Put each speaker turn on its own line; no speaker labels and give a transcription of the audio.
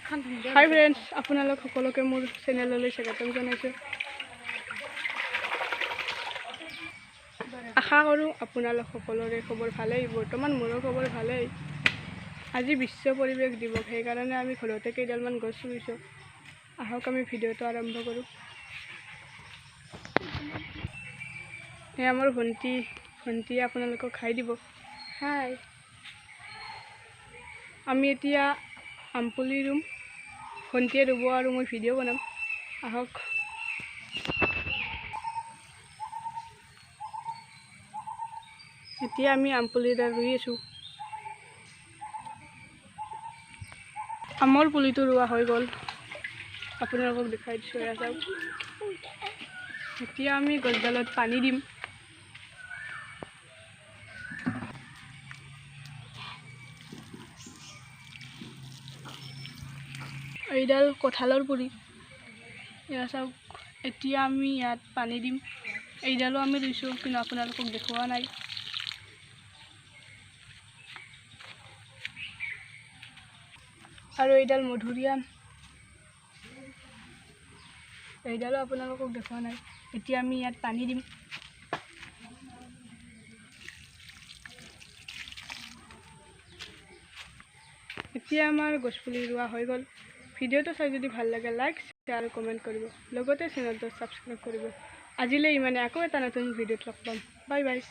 হাই friends, আপোনালোক সকলোকে মোৰ চেনেললৈ স্বাগতম জনাইছোঁ। আশা কৰোঁ আপোনালোক সকলোৰে খবৰ ভালেই। বৰ্তমান মোৰো খবৰ ভালেই। আজি বিশ্ব পৰিৱেশ দিৱস, সেইকাৰণে আমি ঘৰতে কেইডালমান গছ ৰুইছোঁ। আহক আমি ভিডিঅ'টো আৰম্ভ কৰোঁ। এয়া মোৰ ভণ্টি, ভণ্টিয়ে আপোনালোকক খাই দিব। হাই, আমি এতিয়া আমপুলি ৰুম, ভণ্টিয়ে ৰুব আৰু মই ভিডিঅ' বনাম। আহক। এতিয়া আমি আমপুলিডাল ৰুই আছোঁ। আমৰ পুলিটো ৰোৱা হৈ গ'ল, আপোনালোকক দেখাই দিছোঁ। এয়া চাওক। এতিয়া আমি গছডালত পানী দিম। এইডাল কঁঠালৰ পুলি, এয়া চাওক। এতিয়া আমি ইয়াত পানী দিম। এইডালো আমি ৰুইছোঁ, কিন্তু আপোনালোকক দেখুওৱা নাই। আৰু এইডাল মধুৰিআম, এইডালো আপোনালোকক দেখুওৱা নাই। এতিয়া আমি ইয়াত পানী দিম। এতিয়া আমাৰ গছপুলি ৰোৱা হৈ গ'ল। ভিডিঅ'টো চাই যদি ভাল লাগে লাইক, শ্বেয়াৰ আৰু কমেণ্ট কৰিব, লগতে চেনেলটো ছাবস্ক্ৰাইব কৰিব। আজিলৈ ইমানে, আকৌ এটা নতুন ভিডিঅ'ত লগ পাম। Bye bye.